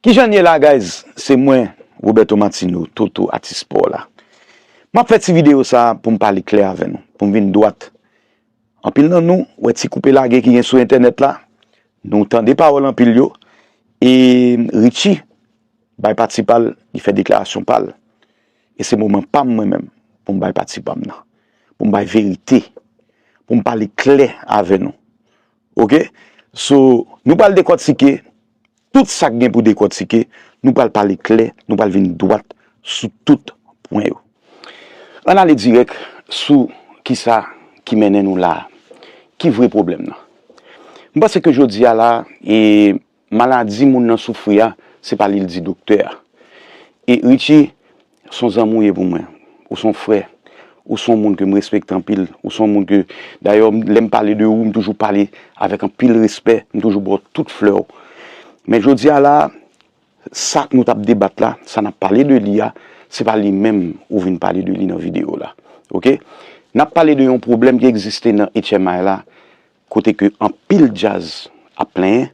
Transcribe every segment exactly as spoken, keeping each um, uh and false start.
Kijan n ye la, guys? Se mwen, Roberto Martino, Toto, atis spò la. M ap fè ti videyo sa a pou m pale klè avè nou, pou m vin dwat. Anpil nan nou wè ti koupe lage ki gen sou entènèt la, nou tande pawòl anpil yo, e Richie bay pati pa l, li fè deklarasyon pa l. E se moman pa m mwen menm pou m bay pati pa m nan, pou m bay verite, pou m pale klè avè nou. Oke? So, nou pral dekòtike tout sa k gen pou dekòtike, nou pral pale klè, nou pral vin dwat sou tout pwen yo. Ann ale dirèk sou kisa ki mennen nou la a. Ki vre pwoblèm nan? M panse ke jodi a la, e, maladi moun nan soufri a, se pa li l di doktè a. E Richie, se yon zanmi w ye pou mwen. Ou se yon frè. Ou se yon moun ke m respekte anpil. Ou se yon moun ke, dayè, lè m pale de ou, m toujou pale avèk anpil respè. M toujou ba w tout flè w. Men jodi a la, sa nou t ap debat la, sa n ap pale de li a, se pa li menm ou vin pale de li nan videyo la. Oke? N ap pale de yon pwoblèm ki egziste nan H M I la, kote ke anpil djaz ap plenyen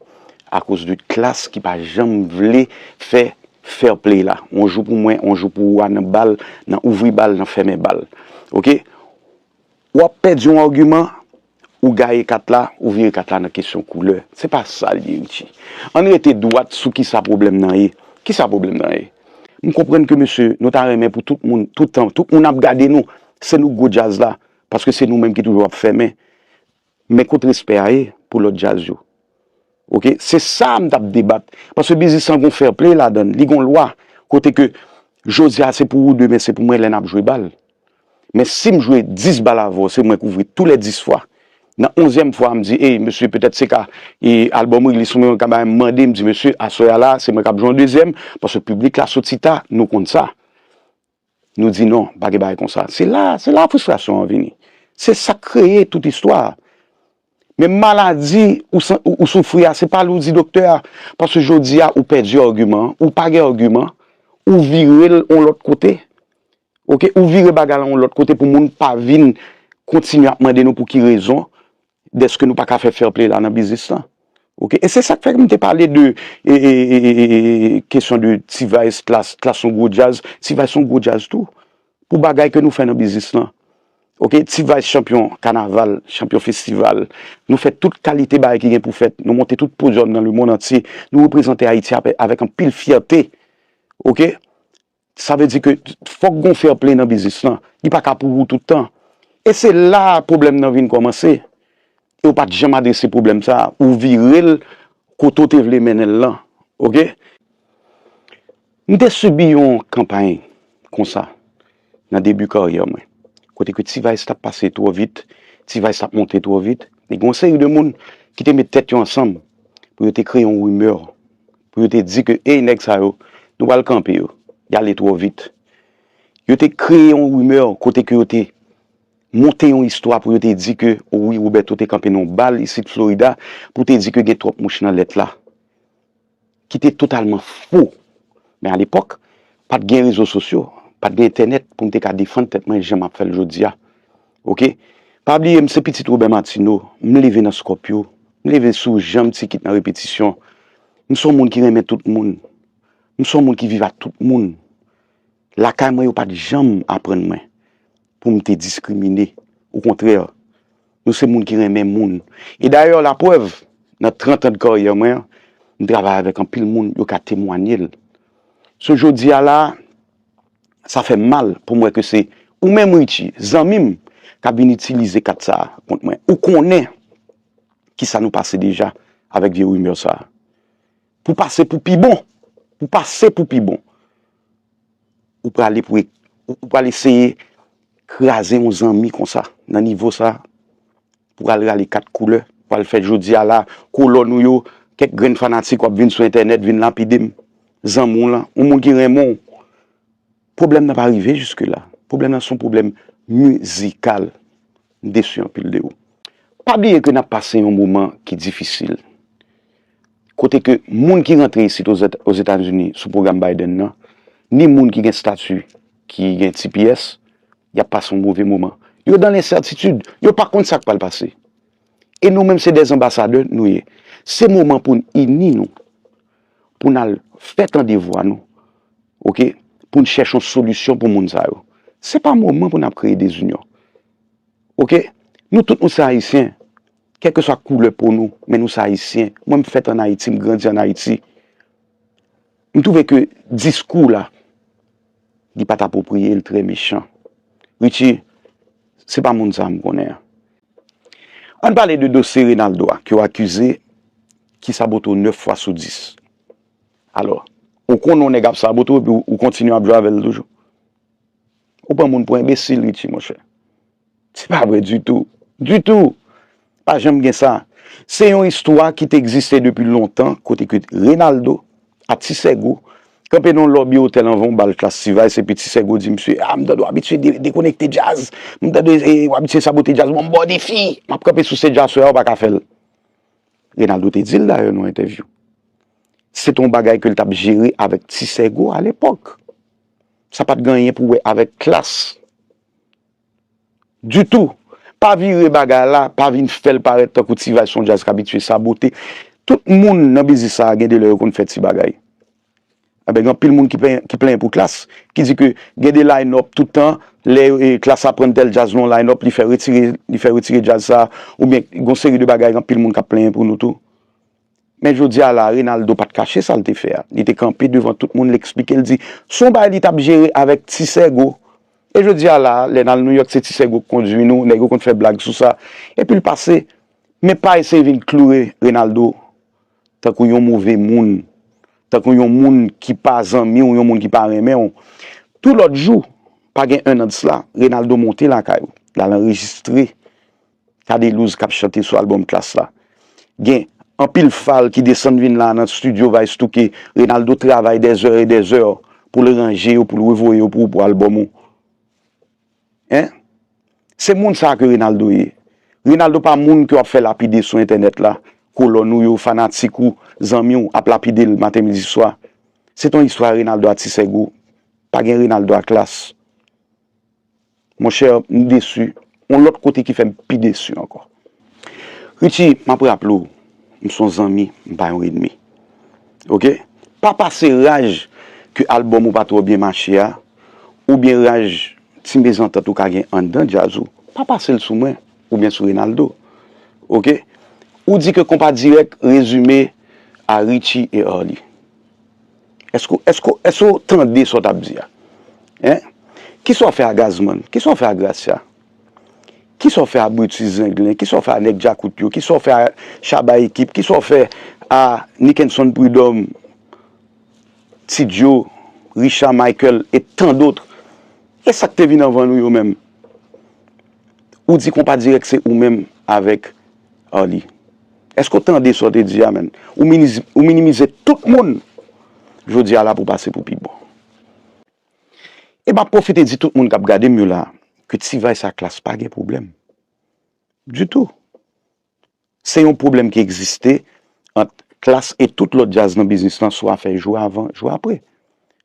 akoz de klas ki pa janm vle fè fair play la. On jou pou mwen, on jou pou ou a nan bal, nan ouvri bal, nan fèmen bal. Oke? W ap pèdi yon agiman, ou gaye kat la, ou vire kat la nan kesyon koulè. Se pa sa l ye, Richie. Ann rete dwat sou kisa pwoblèm nan ye. Kisa pwoblèm nan ye? M konprann ke, mesye, nou ta renmen pou tout moun, tout tan, tout moun ap gade nou, se nou k gwo djaz la, paske se nou menm ki toujou ap fèmen. Men kot respè a ye pou lòt djaz yo? Oke? Se sa m t ap debat. Paske biznis lan gon fair play ladan l, li gon lwa. Kote ke jodi a se pou ou, demen se pou mwen lè n ap jwe bal. Men si m jwe dis bal avè w, se mwen k ouvri tou lè dis fwa. Nan onzyèm fwa, m di, ey, mesye, petèt se ka, e, album release mwen ka bay m mande, m di, mesye, aswè a la, se mwen k ap jwe yon dezyèm, paske piblik la soti ta, nou konn sa. Nou di non, pa gen bagay konsa. Se la, se la fristrasyon an vini. Se sa k kreye tout istwa a. Men maladi ou, san- ou, ou soufri a, se pa li w di doktè a. Paske jodi a, ou pèdi agiman an, ou pa gen agiman, ou vire l yon lòt kote. Oke, ou vire bagay la yon lòt kote pou moun pa vin kontinye ap mande nou pou ki rezon dèske nou pa ka fè fair play la nan biznis lan. Oke, e se sa k fè m te pale de e, e, e, e, e, e, kesyon de T-Vice, Klass, Klass yon gwo djaz, T-Vice yon gwo djaz tou. Pou bagay ke nou fè nan biznis lan. Oke, T-Vice chanpyon kanaval, chanpyon festival. Nou fè tout kalite bagay ki gen pou fèt. Nou monte tout podyòm nan lemonn antye. Nou reprezante Ayiti avè- avèk anpil fyète. Oke? Sa vle di ke fòk gon fair play nan biznis lan. Li pa ka pou ou tout tan. E se la pwoblèm nan vin kòmanse. E w pa t janm adrese pwoblèm sa a. Ou vire l kote w te vle mennen l lan. Oke? M te sibi yon kanpay konsa nan debi karyè mwen. Kote ke T-Vice t ap pase twò vit, T-Vice t ap monte twò vit. E gen yon seri de moun ki te met tèt yo ansanm pou yo te kreye yon rimè, pou yo te di ke, ey, nèg sa yo, nou pral kanpe yo. Y ale twò vit. Yo te kreye yon rimè kote ke yo te monte yon istwa pou yo te di ke, o wi, Roberto te kanpe nan yon bal isit Florida pou te di ke gen twòp mouch nan lèt la. Ki te totalman fo. Men alepòk, pa t gen rezo sosyo, pa t gen entènèt pou m te ka defann tèt mwen jan m ap fè l jodi a. Oke? Pa bliye, m se pitit Robert Martineau, m leve nan Scorpio, m leve sou janm ti kit nan repetisyon. M se yon moun ki renmen tout moun. M se yon moun ki viv ak tout moun. Lakay mwen, yo pa t janm aprann mwen pou m te diskrimine. Okontrè, nou se moun ki renmen moun. E dayè, laprèv, nan trant an de karyè mwen an, m travay avèk anpil moun, yo ka temwanye l. So, jodi a la, sa fè m mal pou m wè ke se ou menm, Richie, zanmi m, k ap vin itilize kat sa a kont mwen. Ou konnen kisa nou pase deja avèk vye rimè sa a. Pou pase pou pi bon. Pou pase pou pi bon. Ou prale pou, ou, ou prale eseye kraze yon zanmi konsa, nan nivo sa, pou al rale kat koulè, pou al fè jodi a la, kolòn ou yo, kèk grenn fanatik w ap vin sou entènèt, vin lapide m. Zanmi w lan, yon moun ki renmen w. Pwoblèm nan pa rive jiske la. Pwoblèm nan se yon pwoblèm mizikal. M desi anpil de ou. Pa bliye ke n ap pase yon moman ki difisil. Kote ke moun ki rantre isit Ozetazini sou pwogram Biden nan, ni moun ki gen stati, ki gen T P S, y ap pase yon move moman. Yo dan lensètitid, yo pa konn sa k pral pase. E nou menm se dè anbasadè nou ye. Se moman pou n ini nou. pou n al fè tande vwa nou, oke, pou n chèche yon solisyon pou moun sa yo. Se pa moman pou n ap kreye dezinyon. Oke? Nou tout nou se Ayisyen, kèlkeswa koulè po nou, men nou se Ayisyen. Mwen, m fèt ann Ayiti, m grandi ann Ayiti. M twouve ke diskou la, li pa t apwopriye, l trè mechan. Richie, se pa moun sa a m konnen an. Ann pale de dosye Reynaldo a, ke w akize, ki sabote w nèf fwa sou dis. Alò, ou konnen yon nèg ap sabote w, epi w, ou kontinye ap jwe avè l toujou. Ou pran moun pou enbesil, Richie, monchè. Se pa vre ditou. Ditou. Pa janm gen sa. Se yon istwa ki te egziste depi lontan, kote ke Reynaldo, a Ti Sègo, kanpe nan yon lòbi otèl anvan yon bal klas T-Vice, epi Ti Sègo di misye, "A, m tande w abitye de-, dekonekte djaz. M tande, e, w abitye sabote djaz. Bon, m ba w defi. M ap kanpe sou stage aswè a, ou pa ka fè l." Reynaldo te di l dayè nan yon entèvyou. Se te yon bagay ke l t ap jere avèk Ti Sègo alepòk. Sa pa t gen anyen pou wè avèk klas. Ditou. Pa vire bagay la, pa vin fè l parèt tankou T-Vice se yon djaz k abitye sabote. Tout moun nan biznis sa a gen de lè yo konn fè ti bagay. Enben, gen anpil moun ki plenyen, ki plenyen pou klas, ki di ke gen de line-up tout tan, lè, e, klas aprann tèl djaz nan yon line-up, li fè retire, li fè retire djaz sa, oubyen gen yon seri de bagay, gen anpil moun k ap plenyen pou nou tou. Men jodi a la, Reynaldo pa t kache sa l te fè a. Li te kanpe devan tout moun, l eksplike, l di, se yon bagay li t ap jere avèk Ti Sègo. E jodi a la, lè n al Nouyòk, se Ti Sègo k kondui nou, nèg yo konn fè blag sou sa. Epi l pase. Men pa eseye vin kloure Reynaldo tankou yon move moun, tankou yon moun ki pa zanmi w, yon moun ki pa renmen w. Tou lòt jou, pa gen en an de sila, Reynaldo monte lakay ou, l al anrejistre Cadelouse k ap chante sou albòm Klass la. Gen anpil fal ki desann vin la nan estidyo Vice Touke. Reynaldo travay des heures et des heures pou l ranje yo, pou l revoye yo pou ou, pou albòm ou. Hein? Se moun sa ke Reynaldo ye. Reynaldo pa moun ke w ap fè lapide sou entènèt la. Kolòn ou yo, fanatik ou, zanmi w ap lapide l maten, midi, swa. Se t on istwa Reynaldo a Ti Sègo. Pa gen Reynaldo a Klass. Monchè, m desi. On lòt kote ki fè m pi desi ankò. Richie, m ap raple w, m se yon zanmi, m pa yon ènmi. Oke? Pa pase raj ke albòm ou pa twò byen mache a, oubyen raj ti mezantant ou ka gen anndan djaz ou, pa pase l sou mwen, oubyen sou Reynaldo. Oke? Ou di ke Konpa Dirèk rezime a Richie e Arly. Èske, èske, èske w tande sa w t ap di a? Hein? Kisa w fè a Gazman? Kisa w fè a Gracia? Kisa w fè a Brutus Zenglen? Kisa w fè a nèg Djakout yo? Kisa w fè a Shabba Ekip? Kisa w fè a Nickenson Prud'homme, Ti Djo, Richard Michael e tant d'autres? E sa k te vin anvan nou yo menm? Ou di Konpa Dirèk se ou menm avèk Arly. Èske w tande sa w te di a, menn? Ou miniz-, ou minimize tout moun jodi a la pou pase pou pi bon. E m ap pwofite di tout moun k ap gade m yo la, ke T-Vice a Klass pa gen pwoblèm. Ditou. Se yon pwoblèm ki egziste ant Klass e tout lòt djaz nan biznis lan sou afè jou avan, jou apre.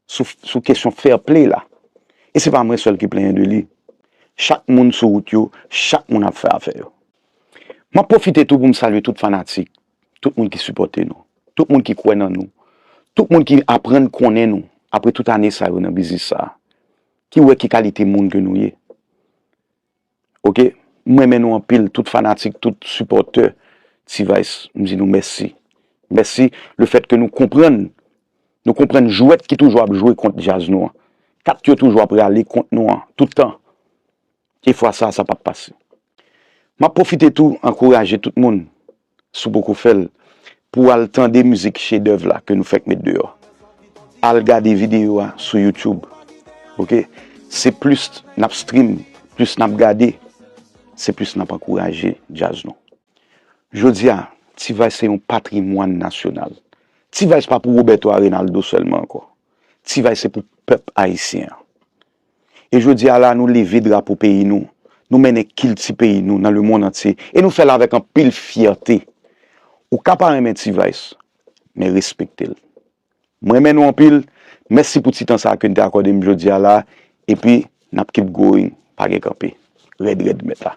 Sou, sou kesyon fair play la. E se pa mwen sèl ki plenyen de li. Chak moun sou wout yo, chak moun ap fè afè yo. M ap pwofite tou pou m salye tout fanatik, tout moun ki sipòte nou, tout moun ki kwè nan nou, tout moun ki aprann konnen nou apre tout ane sa yo nan biznis sa a, ki wè ki kalite moun ke nou ye. Oke? M renmen nou anpil, tout fanatik, tout sipòtè T-Vice, m di nou mèsi. Mèsi lefètke nou konprann, nou konprann jwèt ki toujou ap jwe kont djaz nou an. Kat yo toujou ap rale kont nou an, tout tan. E fwa sa a, sa p ap pase. M ap pwofite tou ankouraje tout moun, si w poko fè l, pou w al tande mizik chedèv la ke nou fèk met deyò. Al gade videyo a sou YouTube. Oke? Se plis n ap stream, plis n ap gade, se plis n ap ankouraje djaz nou. Jodi a, T-Vice se yon patrimwàn nasyonal. T-Vice pa pou Roberto a Reynaldo sèlman ankò. T-Vice se pou pèp ayisyen an. E jodi a la, nou leve drapo peyi nou. Nou mennen kilti peyi nou nan lemonn antye. E nou fè l avèk anpil fyète. Ou ka pa renmen T-Vice, men respekte l. Mwen renmen nou anpil. Mèsi pou ti tan sa a ke n te akòde m jodi a la. Epi, n ap keep going. Pa gen kanpe. Rèd, rèd, mèt la.